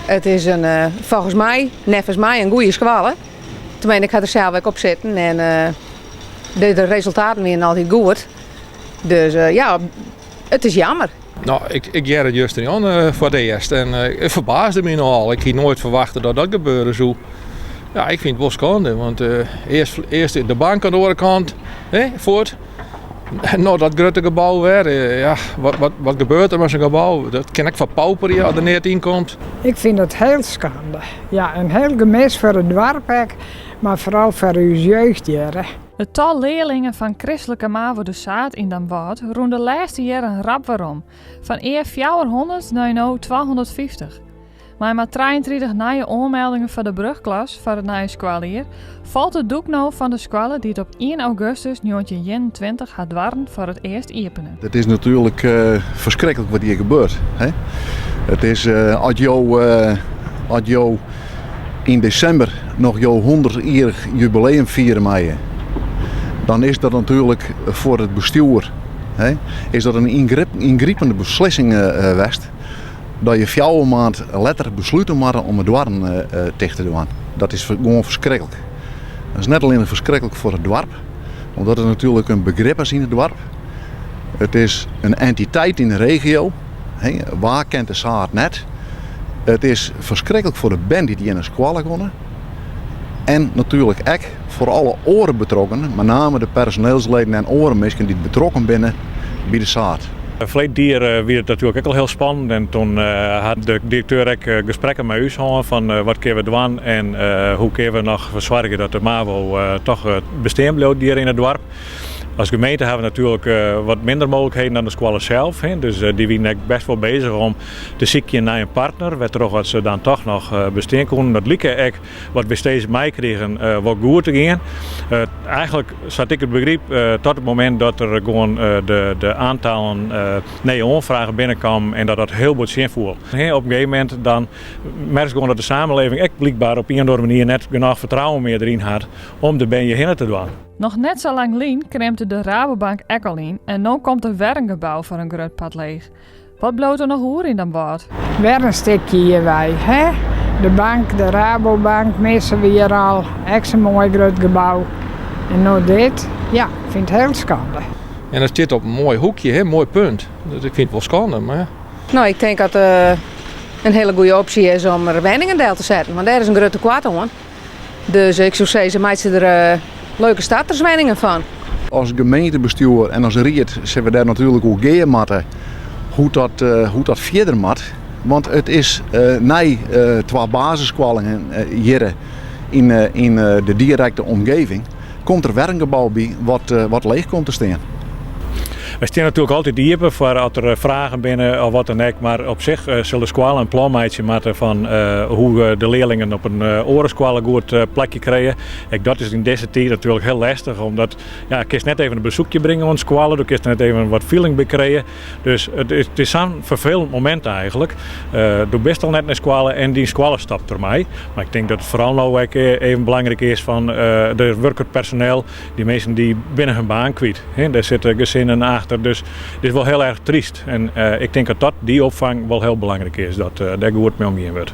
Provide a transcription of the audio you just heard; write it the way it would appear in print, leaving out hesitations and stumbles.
It is in, folgens my, neffens my in goede skoalle. Teminsten, ik ha der sels ek op sitten en de resultaten wienen altyd goed. Dus ja, it is jammer. No, ik hear it justerjûn foar it earst en it ferbaasde my nochal. Ik hie noait ferwachte dat dat gebeure soe. Ja, ik fyn it wol skande, want earst de bank oan de oare kant, hè, fuort. En no dat grutte gebou wer. Ja, wat gebeurt der mei sa'n gebou? Dat kin ek ferpauperje as der neat yn komt. Ik fyn it hiel skande. Ja, in hiel gemis foar it doarp ek, mar foaral foar ús jeugd hjir. It tal learlingen fan kristlike mavo De Saad yn Damwâld rûn de lêste jierren rap werom, fan ea 400 nei no 250. Mei mar 33 nije oanmeldingen foar de brugklas foar it nije skoaljier, falt it doek no fan de skoalle dy't op ien augustus 1921 har doarren foar it earst iepene. It is natuerlik ferskriklik wat hjir gebeurt. It is as jo, as jo yn desimber noch jo hûndertjierrich jubileum fiere meie, dan is dat natuerlik foar it bestjoer is dat in yngripende beslissing west. Dat je fjouwer maand letter beslute moatte om de doarren ticht te dwaan. Dat is gewoan ferskriklik. Dat is net allinnich ferskriklik foar it doarp, omdat it natuerlik in begrip is yn it doarp. It is in entiteit yn de regio. Wa kent De Saad net? It is ferskriklik foar de bern dy't hjir nei skoalle geane. En natuerlik ek foar alle oare betrokkenen, mei name de personeelsleden en oare minsken dy't betrokken binne by De Saad. Ferleden jier wie it natuerlik ek al hiel spannend en toen hat de direkteur ek gesprekken mei ús hân fan wat kinne we dwaan en hoe kinne we noch fersoargje dat de MAVO toch bestean bliuwt hjir yn it doarp. As gemeente hawwe we natuerlik wat minder mooglikheden dan de skoalle sels, dus dy wienen ek best wol bezich om te sykjen nei in partner wêrtroch dat se dan toch noch bestean koenen. Dat like ek wat we steeds meikrigen wol goed te gean. Eigenlik, sa't ik it begryp, tot it momint dat der gewoan de oantallen nije oanfragen binnenkamen en dat dat hiel bot tsjinfoel. Op in gegeven momint dan merkst gewoan dat de samenleving ek blykber op ien of oare manier net genôch fertrouwen mear deryn hat om de bern hjirhinne te dwaan. Noch net sa lang lyn krimpte de Rabobank ek al yn en no komt der wer in gebou foar in grut part leech. Wat bliuwt der noch oer yn Damwâld? Wer in stikje hjirwei, hè? De bank, de Rabobank misse we hjir al. Ek sa'n moai grut gebou. En no dit. Ja, ik fyn it hiel skande. En it stiet op in moai hoekje, hè, moai punt. Dus ik fyn it wol skande, mar ja. No, ik tink dat it in hiele goede opsje is om der wenningen del te setten, want dêr is in grut tekoart oan. Dus ik soe sizze, meitsje der leuke starterswenningen fan. As gemeentebestjoer en as ried sille we dêr natuerlik oer gear moatte hoe't dat, hoe't dat fierder moat. Want it is nei twa basisskoallen hjir yn, yn de direkte omgeving komt der wer in gebou by wat, wat leech komt te stean. Wy stean natuerlik altyd iepen foar as der fragen binne of wat dan ek, mar op sich sil de skoalle in plan meitsje moatte fan hoe de learlingen op in oare skoalle goed plakje krije. Ek dat is yn dizze tiid natuerlik hiel lestich, omdat ja, kinst net even in besoekje bringe oan de skoalle, do kinst net even wat fieling by krije. Dus it is sa'n ferfelend momint eigenlik. Do bist al net nei skoalle en dyn skoalle stopt dermei. Mar ik tink dat it foaral no ek even belangryk is fan der wurket personeel. Dy minsken dy binne hun baan kwyt. Dêr sitte gesinnen achter, dus it is wol hiel erch tryst. En ik tink dat dat, dy opfang, wol hiel belangryk is, dat dêr goed mei omgien wurdt.